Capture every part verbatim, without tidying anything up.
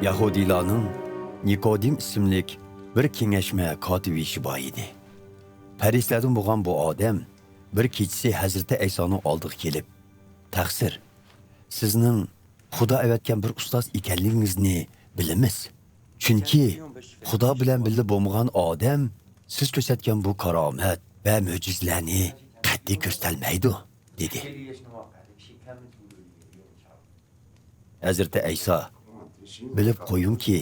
يەھۇدىيلارنىڭ نىكودىم ئىسىملىك بىر كېڭەشمە كاتىۋېشى بار ئىدى. پەرىسىيلەردىن بولغان بۇ ئادەم بىر كېچىسى ھەزرىتى ئەيسانىڭ ئالدىغا كېلىپ، «تەقسىر، سىزنىڭ خۇدا ئەۋەتكەن بىر ئۇستاز ئىكەنلىكىڭىزنى بىلىمىز. چۈنكى خۇدا بىلەن بىللە بولمىغان ئادەم سىز كۆرسەتكەن بۇ كارامەت ۋە مۆجىزىلەرنى قەتئىي كۆرسىتەلمەيدۇ» دېدى. ھەزرىتى ئەيسا، «بىلىپ قويۇڭكى،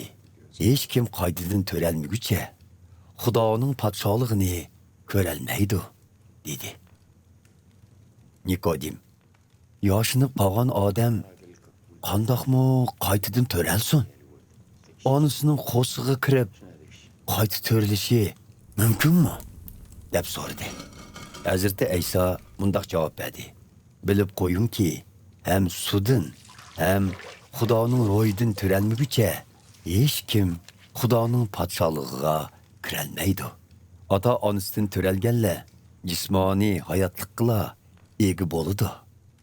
ھېچكىم قايتىدىن تۆرەلمىگۈچە خۇدانىڭ پادىشاھلىقىنى كۆرەلمەيدۇ» دېدى. نىكودىم، «ياشىنىپ قالغان ئادەم قانداقمۇ قايتىدىن تۆرەلسۇن؟ ئانىسىنىڭ قورسىقىغا كىرىپ قايتا تۆرىلىشى مۇمكىنمۇ؟» دەپ سورىدى. ھەزرىتى ئەيسا مۇنداق جاۋاب بەردى: «بىلىپ قويۇڭكى، ھەم سۇدىن، ھەم خۇدانىڭ روھىدىن تۆرەلمىگۈچە ھېچكىم خۇدانىڭ پادىشاھلىقىغا كىرەلمەيدۇ. ئاتا-ئانىسىدىن تۆرەلگەنلەر جىسمانىي ھاياتلىققىلا ئىگە بولىدۇ.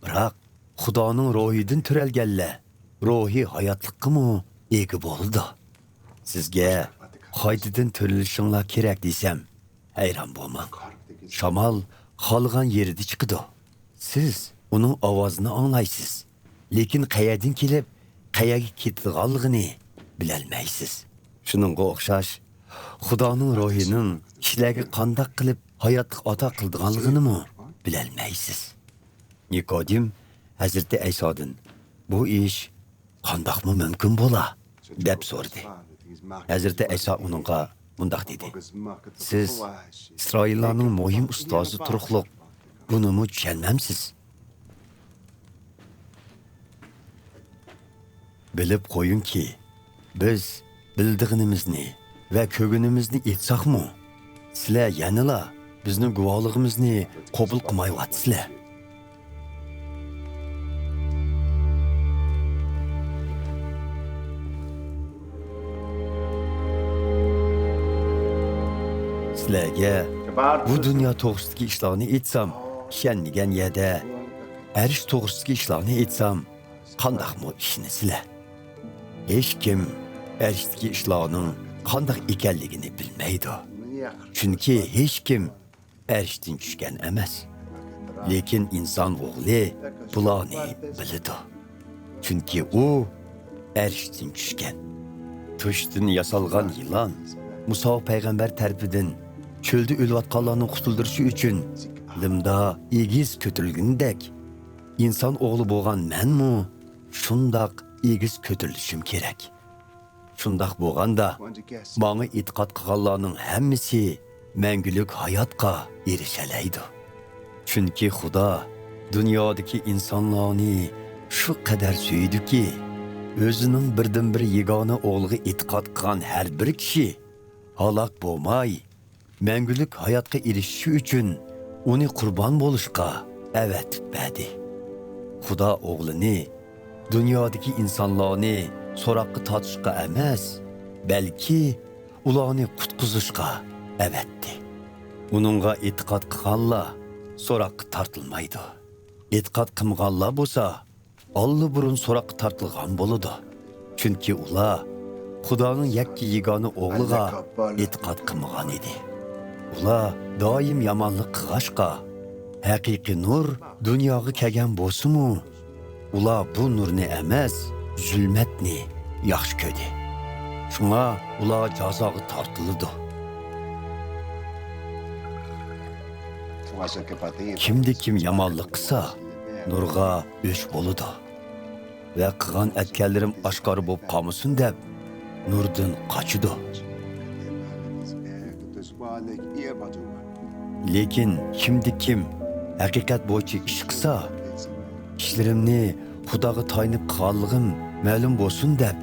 بىراق خۇدانىڭ روھىدىن تۆرەلگەنلەر روھىي ھاياتلىققىمۇ ئىگە بولىدۇ. سىزگە قايتىدىن تۆرىلىشىڭلار كېرەك دېسەم، ھەيران بولماڭ. شامال خالىغان يېرىدە چىقىدۇ. سىز ئۇنىڭ ئاۋازىنى ئاڭلايسىز، لېكىن قەيەردىن كېلىپ، قەيەرگە كېتىدىغانلىقىنى بىلەلمەيسىز. شۇنىڭغا ئوخشاش، خۇدانىڭ روھىنىڭ كىشىلەرگە قانداق قىلىپ ھاياتلىق ئاتا قىلىدىغانلىقىنىمۇ بىلەلمەيسىز.» نىكودىم ھەزرىتى ئەيسادىن، «بۇ ئىش قانداقمۇ مۇمكىن بولا؟» دەپ سورىدى. ھەزرىتى ئەيسا ئۇنىڭغا مۇنداق دېدى: «سىز ئىسرائىللارنىڭ مۇھىم ئۇستازى تۇرۇقلۇق بۇنىمۇ چۈشەنمەمسىز؟ بىلىپ قويۇڭكى، بىز بىلىدىغىنىمىزنى ۋە كۆرگىنىمىزنى ئېيتساقمۇ، سىلەر يەنىلا بىزنىڭ گۇۋاھلىقىمىزنى قوبۇل قىلمايۋاتىسىلەر. سىلەرگە بۇ دۇنيا توغرىسىدىكى ئىشلارنى ئېيتسام، ئىشەنمىگەن يەردە ئەرش توغرىسىدىكى ئىشلارنى ئېيتسام، قانداقمۇ ئىشىنىسىلەر؟ ھېچكىم ئەرشتىكى ئىشلارنىڭ قانداق ئىكەنلىكىنى بىلمەيدۇ. چۈنكى ھېچكىم ئەرشتىن چۈشكەن ئەمەس. لېكىن ئىنسان ئوغلى بۇلارنى بىلىدۇ. چۈنكى ئۇ ئەرشتىن چۈشكەن. تۇشتىن ياسالغان يىلان مۇسا پەيغەمبەر تەرىپىدىن چۆلدە ئۆلۈۋاتقانلارنى قۇتۇلدۇرۇشى ئۈچۈن لىمدا ئېگىز كۆتۈرۈلگىنىدەك، ئىنسان ئوغلى بولغان مەنمۇ شۇنداق ئېگىز كۆتۈرۈلۈشۈم كېرەك. شۇنداق بولغاندا، ماڭا ئېتىقاد قىلغانلارنىڭ ھەممىسى مەڭگۈلۈك ھاياتقا ئېرىشەلەيدۇ. چۈنكى خۇدا دۇنيادىكى ئىنسانلارنى شۇ قەدەر سۆيدىكى، ئۆزىنىڭ بىردىنبىر يېگانە ئوغلىغا ئېتىقاد قىلغان ھەر بىر كىشى ھالاك بولماي، مەڭگۈلۈك ھاياتقا ئېرىشىشى ئۈچۈن ئۇنى قۇربان بولۇشقا ئەۋەتىپ بەردى. خۇدا ئوغلىنى دۇنيادىكى ئىنسانلارنى سوراققا تارتىشقا ئەمەس، بەلكى ئۇلارنى قۇتقۇزۇشقا ئەۋەتتى. ئۇنىڭغا ئېتىقاد قىلغانلار سوراققا تارتىلمايدۇ. ئېتىقاد قىلمىغانلار بولسا، ئاللىبۇرۇن سوراققا تارتىلغان بولىدۇ. چۈنكى ئۇلار خۇدانىڭ يەككە يېگانە ئوغلىغا ئېتىقاد قىلمىغان ئىدى. ئۇلار دائىم يامانلىق قىلغاچقا، ھەقىقىي نۇر دۇنياغا كەلگەن بولسىمۇ، ئۇلار بۇ نۇرنى ئەمەس، زۇلمەتنى ياخشى كۆردى. شۇڭا ئۇلار جازاغا تارتىلىدۇ. كىمدە كىم يامانلىق قىلسا، نۇرغا ئۆچ بولىدۇ ۋە قىلغان ئەتكەنلىرىم ئاشكارا بولۇپ قالمىسۇن دەپ، نۇردىن قاچىدۇ. لېكىن كىمدە كىم ھەقىقەت بويىچە ئىش قىلسا، ئىشلىرىمنى خۇداغا تايىنىپ قىلغانلىقىم مەلۇم بولسۇن دەپ،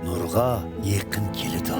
نۇرغا يېقىن كېلىدۇ.